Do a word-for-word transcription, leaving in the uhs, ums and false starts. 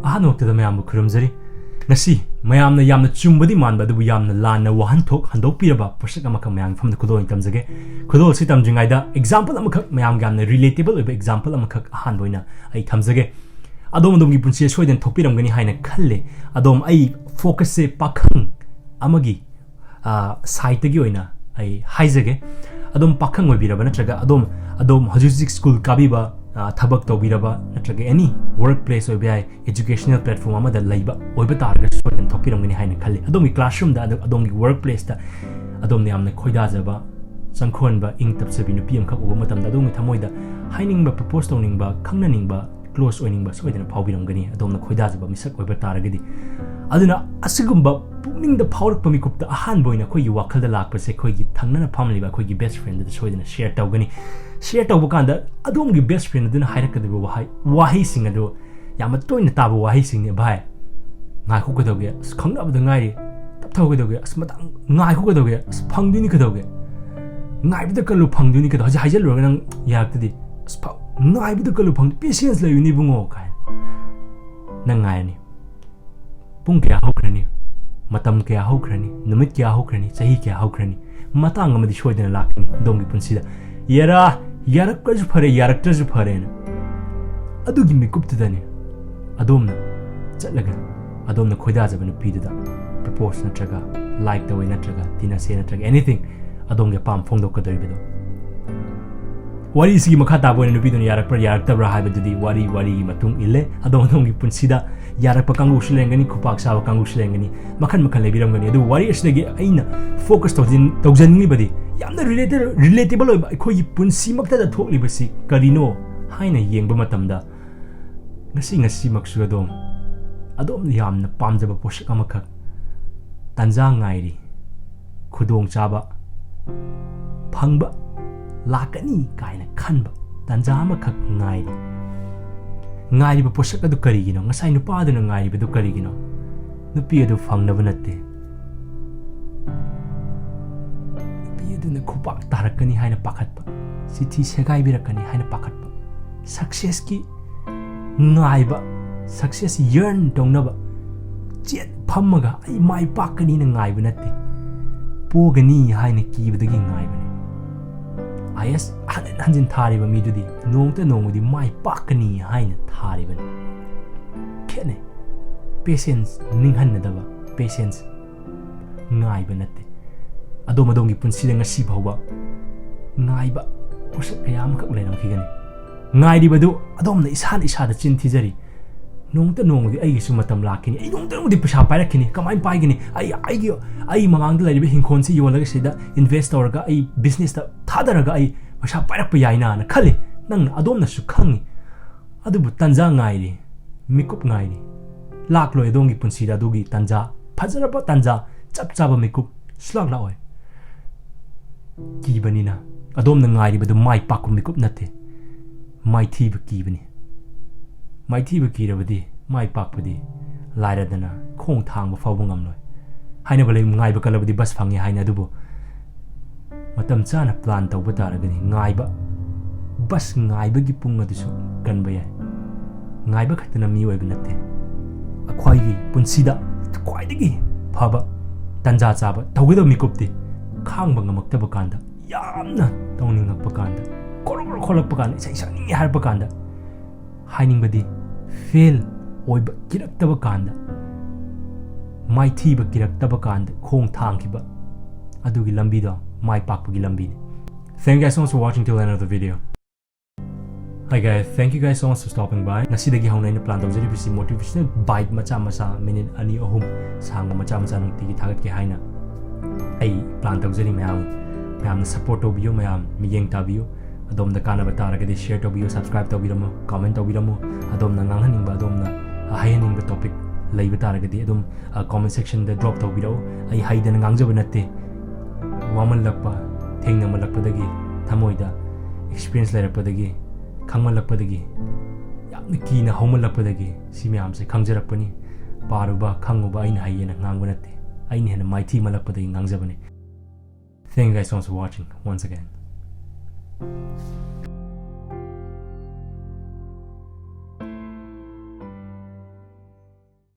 ꯑꯍꯥꯟꯕꯃꯛꯇꯗ ꯃꯌꯥꯝꯕꯨ ꯈꯨꯔꯨꯝꯖꯔꯤ꯫ ꯉꯁꯤ ꯃꯌꯥꯝꯅ ꯌꯥꯝꯅ ꯆꯨꯝꯕꯗꯤ ꯃꯥꯟꯕ ꯑꯗꯨꯕꯨ ꯌꯥꯝꯅ ꯂꯥꯟꯅ ꯋꯥꯍꯟꯊꯣꯛ ꯍꯟꯗꯣꯛꯄꯤꯔꯕ ꯄꯣꯠꯁꯛ ꯑꯃꯈꯛ ꯃꯌꯥꯝꯒꯤ ꯃꯐꯝꯗ ꯈꯨꯗꯣꯜ ꯑꯣꯏꯅ ꯇꯝꯖꯒꯦ꯫ ꯈꯨꯗꯣꯜ ꯑꯁꯤ ꯇꯝꯗ꯭ꯔꯤꯉꯩꯗ example ꯑꯃꯈꯛ, ꯃꯌꯥꯝꯒꯤ ꯌꯥꯝꯅ relatable ꯑꯣꯏꯕ example ꯑꯃꯈꯛ ꯑꯍꯥꯟꯕ ꯑꯣꯏꯅ ꯑꯩ ꯊꯝꯖꯒꯦ꯫ ꯑꯗꯣꯝ ꯑꯗꯣꯝꯒꯤ ꯄꯨꯟꯁꯤꯗ ꯁꯣꯏꯗꯅ ꯊꯣꯛꯄꯤꯔꯝꯒꯅꯤ ꯍꯥꯏꯅ ꯈꯜꯂꯦ꯫ ꯑꯗꯣꯝ, ꯑꯩ focus ꯁꯦ ꯄꯥꯈꯪ ꯑꯃꯒꯤ, ꯑ, side ꯇꯒꯤ ꯑꯣꯏꯅ ꯑꯩ ꯍꯥꯏꯖꯒꯦ꯫ ꯑꯗꯣꯝ ꯄꯥꯈꯪ ꯑꯣꯏꯕꯤꯔꯕ ꯅꯠꯇ꯭ꯔꯒ ꯑꯗꯣꯝ, ꯑꯗꯣꯝ ꯍꯧꯖꯤꯛ ꯍꯧꯖꯤꯛ school ꯀꯥꯕꯤꯕ, ꯑ, ꯊꯕꯛ ꯇꯧꯕꯤꯔꯕ ꯅꯠꯇ꯭ꯔꯒ any work place ꯑꯣꯏꯕ ꯌꯥꯏ, educational platform ꯑꯃꯗ ꯂꯩꯕ ꯑꯣꯏꯕ ꯇꯥꯔꯒꯁꯨ ꯁꯣꯏꯗꯅ ꯊꯣꯛꯄꯤꯔꯝꯒꯅꯤ ꯍꯥꯏꯅ ꯈꯜꯂꯤ꯫ ꯑꯗꯣꯝꯒꯤ classroom ꯗ, ꯑꯗꯣ-, ꯑꯗꯣꯝꯒꯤ work place ꯇ ꯑꯗꯣꯝꯅ ꯌꯥꯝꯅ ꯈꯣꯏꯗꯥꯖꯕ, ꯆꯪꯈꯣꯟꯕ, ꯏꯪ ꯇꯞꯆꯕꯤ ꯅꯨꯄꯤ ꯑꯃꯈꯛ ꯎꯕ ꯃꯇꯝꯗ ꯑꯗꯣꯝꯒꯤ ꯊꯃꯣꯏꯗ ꯍꯥꯏꯅꯤꯡꯕ, propose ꯇꯧꯅꯤꯡꯕ, ꯈꯪꯅꯅꯤꯡꯕ, close ꯑꯣꯏꯅꯤꯡꯕ ꯁꯣꯏꯗꯅ ꯐꯥꯎꯕꯤꯔꯝꯒꯅꯤ, ꯑꯗꯣꯝꯅ ꯈꯣꯏꯗꯥꯖꯕ ꯃꯤꯁꯛ ꯑꯣꯏꯕ ꯇꯥꯔꯒꯗꯤ꯫ ꯑꯗꯨꯅ ꯑꯁꯤꯒꯨꯝꯕ ꯄꯨꯛꯅꯤꯡꯗ ꯐꯥꯎꯔꯛꯄ ꯃꯤꯀꯨꯞꯇ ꯑꯍꯥꯟꯕ ꯑꯣꯏꯅ ꯑꯩꯈꯣꯏꯒꯤ ꯋꯥꯈꯜꯗ ꯂꯥꯛꯄꯁꯦ ꯑꯩꯈꯣꯏꯒꯤ ꯊꯪꯅꯅ ꯐꯝꯂꯤꯕ ꯑꯩꯈꯣꯏꯒꯤ best friend ꯑꯗꯨꯗ ꯁꯣꯏꯗꯅ share ꯇꯧꯒꯅꯤ꯫ Share ꯇꯧꯕ ꯀꯥꯟꯗ ꯑꯗꯣꯝꯒꯤ best friend ꯑꯗꯨꯅ ꯍꯥꯏꯔꯛꯀꯗꯧꯔꯤꯕ ꯋꯥꯍꯩ, ꯋꯥꯍꯩꯁꯤꯡ ꯑꯗꯨ ꯌꯥꯝꯅ ꯇꯣꯏꯅ ꯇꯥꯕ ꯋꯥꯍꯩꯁꯤꯡꯅꯤ꯫ "ꯚꯥꯏ, ꯉꯥꯏꯈꯣ ꯀꯩꯗꯧꯒꯦ? ꯑꯁ, ꯈꯪꯅꯕꯗ ꯉꯥꯏꯔꯤ꯫ ꯇꯞꯊꯧ ꯀꯩꯗꯧꯒꯦ? ꯑꯁ, ꯃꯇꯥꯡ ꯉꯥꯏꯈꯣ ꯀꯩꯗꯧꯒꯦ? ꯑꯁ, ꯐꯪꯗꯣꯏꯅꯤ ꯀꯩꯗꯧꯒꯦ? ꯉꯥꯏꯕꯗ ꯀꯜꯂꯨ, ꯐꯪꯗꯣꯏꯅꯤ ꯀꯩꯗꯧ-, ꯍꯧꯖꯤꯛ ꯍꯥꯏꯖꯤꯜꯂꯨꯔꯒ ꯅꯪ ꯌꯥꯔꯛꯇꯗꯤ꯫ ꯑꯁ, ꯐ-, ꯉꯥꯏꯕꯗ ꯀꯜꯂꯨ, ꯐꯪ-, patience ꯂꯩꯌꯨꯅꯦ ꯏꯕꯨꯡꯉꯣ" ꯀꯥꯏꯅ꯫ ꯅꯪ ꯉꯥꯏꯔꯅꯤ꯫ ꯄꯨꯡ ꯀꯌꯥ ꯍꯧꯈ꯭ꯔꯅꯤ? ꯃꯇꯝ ꯀꯌꯥ ꯍꯧꯈ꯭ꯔꯅꯤ? ꯅꯨꯃꯤꯠ ꯀꯌꯥ ꯍꯧꯈ꯭ꯔꯅꯤ? ꯆꯍꯤ ꯀꯌꯥ ꯍꯧꯈ꯭ꯔꯅꯤ? ꯃꯇꯥꯡ ꯑꯃꯗꯤ ꯁꯣꯏꯗꯅ ꯂꯥꯛꯀꯅꯤ ꯑꯗꯣꯝꯒꯤ ꯄꯨꯟꯁꯤꯗ꯫ ꯌꯦꯔꯥ, ꯌꯥꯔꯛꯄꯁꯨ ꯐꯔꯦ, ꯌꯥꯔꯛꯇ꯭ꯔꯁꯨ ꯐꯔꯦꯅ꯫ ꯑꯗꯨꯒꯤ ꯃꯤꯀꯨꯞꯇꯨꯗꯅꯦ ꯑꯗꯣꯝꯅ ꯆꯠꯂꯒ ꯑꯗꯣꯝꯅ ꯈꯣꯏꯗꯥꯖꯕ ꯅꯨꯄꯤꯗꯨꯗ propose ꯅꯠꯇ꯭ꯔꯒ like ꯇꯧꯋꯦ ꯅꯠꯇ꯭ꯔꯒ ꯇꯤꯟꯅꯁꯦ ꯅꯠꯇ꯭ꯔꯒ anything ꯑꯗꯣꯝꯒꯤ ꯑꯄꯥꯝꯕ ꯐꯣꯡꯗꯣꯛꯀꯗꯧꯔꯤꯕꯗꯣ꯫ ꯋꯥꯔꯤꯁꯤꯒꯤ ꯃꯈꯥ ꯇꯥꯕ ꯑꯣꯏꯅ ꯅꯨꯄꯤꯗꯨꯅ ꯌꯥꯔꯛꯄ꯭ꯔꯥ ꯌꯥꯔꯛꯇꯕ꯭ꯔꯥ ꯍꯥꯏꯕꯗꯨꯗꯤ ꯋꯥꯔꯤ ꯋꯥꯔꯤꯒꯤ ꯃꯇꯨꯡ ꯏꯜꯂꯦ꯫ ꯑꯗꯣꯝ ꯑꯗꯣꯝꯒꯤ ꯄꯨꯟꯁꯤꯗ ꯌꯥꯔꯛꯄ ꯀꯥꯡꯕꯨꯁꯨ ꯂꯩꯔꯝꯒꯅꯤ, ꯈꯨꯄꯥꯛ ꯆꯥꯕ ꯀꯥꯡꯕꯨꯁꯨ ꯂꯩꯔꯝꯒꯅꯤ, ꯃꯈꯜ ꯃꯈꯜ ꯂꯩꯕꯤꯔꯝꯒꯅꯤ꯫ ꯑꯗꯨꯕꯨ ꯋꯥꯔꯤ ꯑꯁꯤꯗꯒꯤ ꯑꯩꯅ focus ꯇꯧꯖꯤꯟ-, ꯇꯧꯖꯅꯤꯡꯂꯤꯕꯗꯤ ꯌꯥꯝꯅ relate-, relatable ꯑꯣꯏꯕ ꯑꯩꯈꯣꯏꯒꯤ ꯄꯨꯟꯁꯤꯃꯛꯇꯗ ꯊꯣꯛꯂꯤꯕꯁꯤ ꯀꯔꯤꯅꯣ ꯍꯥꯏꯅ ꯌꯦꯡꯕ ꯃꯇꯝꯗ ꯉꯁꯤ ꯉꯁꯤꯃꯛꯁꯨ ꯑꯗꯣꯝ, ꯑꯗꯣꯝꯅ ꯌꯥꯝꯅ ꯄꯥꯝꯖꯕ ꯄꯣꯠꯁꯛ ꯑꯃꯈꯛ ꯇꯥꯟꯖꯥ ꯉꯥꯏꯔꯤ, ꯈꯨꯗꯣꯡꯆꯥꯕ ꯐꯪꯕ ꯂꯥꯛꯀꯅꯤ ꯀꯥꯏꯅ ꯈꯟꯕ ꯇꯥꯟꯖꯥ ꯑꯃꯈꯛ ꯉꯥꯏꯔꯤ꯫ ꯉꯥꯏꯔꯤꯕ ꯄꯣꯠꯁꯛ ꯑꯗꯨ ꯀꯔꯤꯒꯤꯅꯣ? ꯉꯁꯥꯏ ꯅꯨꯄꯥꯗꯨꯅ ꯉꯥꯏꯔꯤꯕꯗꯨ ꯀꯔꯤꯒꯤꯅꯣ? ꯅꯨꯄꯤ ꯑꯗꯨ ꯐꯪꯅꯕ ꯅꯠꯇꯦ꯫ ꯅꯨꯄꯤ ꯑꯗꯨꯅ ꯈꯨꯄꯥꯛ ꯇꯥꯔꯛꯀꯅꯤ ꯍꯥꯏꯅ ꯄꯥꯈꯠꯄ, ꯆꯤꯊꯤ ꯁꯦꯒꯥꯏꯕꯤꯔꯛꯀꯅꯤ ꯍꯥꯏꯅ ꯄꯥꯈꯠꯄ, success ꯀꯤ ꯉꯥꯏꯕ, ꯁꯛꯁꯦꯁ ꯌꯔꯟ ꯇꯧꯅꯕ ꯆꯦꯠ ꯐꯝꯃꯒ ꯑꯩ ꯃꯥꯏ ꯄꯥꯛꯀꯅꯤꯅ ꯉꯥꯏꯕ ꯅꯠꯇꯦ, ꯄꯣꯒꯅꯤ ꯍꯥꯏꯅ ꯀꯤꯕꯗꯒꯤ ꯉꯥꯏꯕꯅꯤ꯫ ꯑꯥꯏ ꯑꯦꯁ ꯍꯟꯖꯤꯟ ꯍꯟꯖꯤꯟ ꯊꯥꯔꯤꯕ ꯃꯤꯗꯨꯗꯤ ꯅꯣꯡꯇ ꯅꯣꯡꯃꯗꯤ ꯃꯥꯏ ꯄꯥꯛꯀꯅꯤ ꯍꯥꯏꯅ ꯊꯥꯔꯤꯕꯅꯤ꯫ ꯈꯦꯠꯅꯩ꯫ ꯄꯦꯁꯦꯟꯁ ꯅꯤꯡꯍꯟꯅꯗꯕ, ꯄꯦꯁꯦꯟꯁ ꯉꯥꯏꯕ ꯅꯠꯇꯦ꯫ ꯑꯗꯣꯝ ꯑꯗꯣꯝꯒꯤ ꯄꯨꯟꯁꯤꯗ ꯉꯁꯤ ꯐꯥꯎꯕ ꯉꯥꯏꯕ ꯄꯣꯠꯁꯛ ꯀꯌꯥ ꯑꯃꯈꯛ ꯂꯩꯔꯝꯈꯤꯒꯅꯤ꯫ ꯉꯥꯏꯔꯤꯕꯗꯨ ꯑꯗꯣꯝꯅ ꯏꯁꯥꯅ ꯏꯁꯥꯗ ꯆꯤꯟ ꯊꯤꯖꯔꯤ꯫ ꯅꯣꯡꯃꯇ ꯅꯣꯡꯃꯗꯤ ꯑꯩꯒꯤꯁꯨ ꯃꯇꯝ ꯂꯥꯛꯈꯤꯅꯤ, ꯑꯩ ꯅꯣꯡꯃꯇ ꯅꯣꯡꯃꯗꯤ ꯄꯩꯁꯥ ꯄꯥꯏꯔꯛꯈꯤꯅꯤ꯫ ꯀꯃꯥꯏꯅ ꯄꯥꯏꯒꯅꯤ? ꯑꯩ ꯑꯩꯒꯤ ꯑꯩ ꯃꯃꯥꯡꯗ ꯂꯩꯔꯤꯕ ꯍꯤꯡꯈꯣꯜꯁꯤ ꯌꯣꯜꯂꯒ ꯁꯤꯗ ꯏꯟꯚꯦꯁ ꯇꯧꯔꯒ, ꯑꯩ ꯕꯤꯖꯤꯅꯦꯁꯇ ꯊꯥꯗꯔꯒ ꯑꯩ ꯄꯩꯁꯥ ꯄꯥꯏꯔꯛꯄ ꯌꯥꯏꯅꯥꯅ ꯈꯜꯂꯤ꯫ ꯅꯪꯅ, ꯑꯗꯣꯝꯅꯁꯨ ꯈꯪꯉꯤ꯫ ꯑꯗꯨꯕꯨ ꯇꯥꯟꯖꯥ ꯉꯥꯏꯔꯤ, ꯃꯤꯀꯨꯞ ꯉꯥꯏꯔꯤ꯫ ꯂꯥꯛꯂꯣꯏ ꯑꯗꯣꯝꯒꯤ ꯄꯨꯟꯁꯤꯗ ꯑꯗꯨꯒꯤ ꯇꯥꯟꯖꯥ, ꯐꯖꯔꯕ ꯇꯥꯟꯖꯥ, ꯆꯞ ꯆꯥꯕ ꯃꯤꯀꯨꯞ ꯁꯨꯂꯥꯛ ꯂꯥꯛꯑꯣꯏ꯫ ꯀꯤꯕꯅꯤꯅ ꯑꯗꯣꯝꯅ ꯉꯥꯏꯔꯤꯕꯗꯨ ꯃꯥꯏ ꯄꯥꯛꯄ ꯃꯤꯀꯨꯞ ꯅꯠꯇꯦ, ꯃꯥꯏꯊꯤꯕ ꯀꯤꯕꯅꯤ꯫ ꯃꯥꯏꯊꯤꯕ ꯀꯤꯔꯕꯗꯤ ꯃꯥꯏ ꯄꯥꯛꯄꯗꯤ ꯂꯥꯏꯔꯗꯅ ꯈꯣꯡ ꯊꯥꯡꯕ ꯐꯥꯎꯕ ꯉꯝꯂꯣꯏ꯫ ꯍꯥꯏꯅꯕ ꯂꯩ, ꯉꯥꯏꯕ ꯀꯜꯂꯕꯗꯤ ꯕꯁ ꯐꯪꯉꯤ ꯍꯥꯏꯅ꯫ ꯑꯗꯨꯕꯨ ꯃꯇꯝ ꯆꯥꯅ ꯄ꯭ꯂꯥꯟ ꯇꯧꯕ ꯇꯥꯔꯒꯗꯤ ꯉꯥꯏꯕ, ꯕꯁ ꯉꯥꯏꯕꯒꯤ ꯄꯨꯡ ꯑꯗꯨꯁꯨ ꯀꯟꯕ ꯌꯥꯏ꯫ ꯉꯥꯏꯕ ꯈꯛꯇꯅ ꯃꯤꯑꯣꯏꯕ ꯅꯠꯇꯦ꯫ ꯑꯩꯈꯣꯏꯒꯤ ꯄꯨꯟꯁꯤꯗ ꯈ꯭ꯋꯥꯏꯗꯒꯤ ꯐꯕ ꯇꯥꯟꯖꯥ ꯆꯥꯕ ꯇꯧꯒꯗꯕ ꯃꯤꯀꯨꯞꯇꯤ ꯈꯥꯡꯕ ꯉꯝꯃꯛꯇꯕ ꯀꯥꯟꯗ, ꯌꯥꯝꯅ ꯇꯧꯅꯤꯡꯉꯛꯄ ꯀꯥꯟꯗ, ꯈꯣꯔꯣ ꯈꯣꯔꯣ ꯈꯣꯠꯂꯛꯄ ꯀꯥꯟꯗ, ꯏꯁꯩ ꯁꯛꯅꯤꯡꯉꯦ ꯍꯥꯏꯔꯛꯄ ꯀꯥꯟꯗ, ꯍꯥꯏꯅꯤꯡꯕꯗꯤ ꯐꯦꯜ ꯑꯣꯏꯕ ꯀꯤꯔꯛꯇꯕ ꯀꯥꯟꯗ, ꯃꯥꯏꯊꯤꯕ ꯀꯤꯔꯛꯇꯕ ꯀꯥꯟꯗ ꯈꯣꯡ ꯊꯥꯡꯈꯤꯕ ꯑꯗꯨꯒꯤ ꯂꯝꯕꯤꯗꯣ ꯃꯥꯏ ꯄꯥꯛꯄꯒꯤ ꯂꯝꯕꯤꯅꯤ꯫ Thank you guys so much for watching till the end of the video. Hi guys, thank you guys so much for stopping by. ꯉꯁꯤꯗꯒꯤ ꯍꯧꯅ ꯑꯩꯅ ꯄ꯭ꯂꯥꯟ ꯇꯧꯖꯔꯤꯕꯁꯤ motivational bite ꯃꯆꯥ ꯃꯆꯥ, ꯃꯤꯅꯤꯠ ꯑꯅꯤ ꯑꯍꯨꯝ ꯁꯥꯡꯕ ꯃꯆꯥ ꯃꯆꯥ ꯅꯨꯡꯇꯤꯒꯤ ꯊꯥꯒꯠꯀꯦ ꯍꯥꯏꯅ ꯑꯩ ꯄ꯭ꯂꯥꯟ ꯇꯧꯖꯔꯤ꯫ ꯃꯌꯥꯝ, ꯃꯌꯥꯝꯅ ꯁꯞꯄꯣꯔꯠ ꯇꯧꯕꯤꯌꯨ, ꯃꯌꯥꯝ ꯃꯤꯠꯌꯦꯡ ꯇꯥꯕꯤꯌꯨ꯫ ꯑꯗꯣꯝꯗ ꯀꯥꯟꯅꯕ ꯇꯥꯔꯒꯗꯤ ꯁꯤꯌꯔ ꯇꯧꯕꯤꯌꯨ, ꯁꯕꯁꯀ꯭ꯔꯥꯏꯕ ꯇꯧꯕꯤꯔꯝꯃꯨ, ꯀꯃꯦꯟ ꯇꯧꯕꯤꯔꯝꯃꯨ꯫ ꯑꯗꯣꯝꯅ ꯉꯥꯡꯍꯟꯅꯤꯡꯕ, ꯑꯗꯣꯝꯅ ꯍꯥꯏꯍꯟꯅꯤꯡꯕ ꯇꯣꯄꯤꯛ ꯂꯩꯕ ꯇꯥꯔꯒꯗꯤ ꯑꯗꯨꯝ ꯀꯃꯦꯟ ꯁꯦꯛꯁꯟꯗ ꯗ꯭ꯔꯣꯞ ꯇꯧꯕꯤꯔꯛꯎ꯫ ꯑꯩ ꯍꯩꯗꯅ ꯉꯥꯡꯖꯕ ꯅꯠꯇꯦ꯫ ꯋꯥꯃꯜꯂꯛꯄ, ꯊꯦꯡꯅꯃꯜꯂꯛꯄꯗꯒꯤ ꯊꯃꯣꯏꯗ ꯑꯦꯛꯁꯄꯤꯔꯤꯌꯦꯟꯁ ꯂꯩꯔꯛꯄꯗꯒꯤ, ꯈꯪꯃꯜꯂꯛꯄꯗꯒꯤ, ꯌꯥꯝꯅ ꯀꯤꯅ ꯍꯧꯃꯜꯂꯛꯄꯗꯒꯤ ꯁꯤ ꯃꯌꯥꯝꯁꯦ ꯈꯪꯖꯔꯛꯄꯅꯤ꯫ ꯄꯥꯔꯨꯕ, ꯈꯪꯉꯨꯕ ꯑꯩꯅ ꯍꯩꯌꯦꯅ ꯉꯥꯡꯕ ꯅꯠꯇꯦ꯫ ꯑꯩꯅ ꯍꯦꯟꯅ ꯃꯥꯏꯊꯤꯃꯜꯂꯛꯄꯗꯒꯤ ꯉꯥꯡꯖꯕꯅꯤ꯫ Thank you guys so much for watching once again.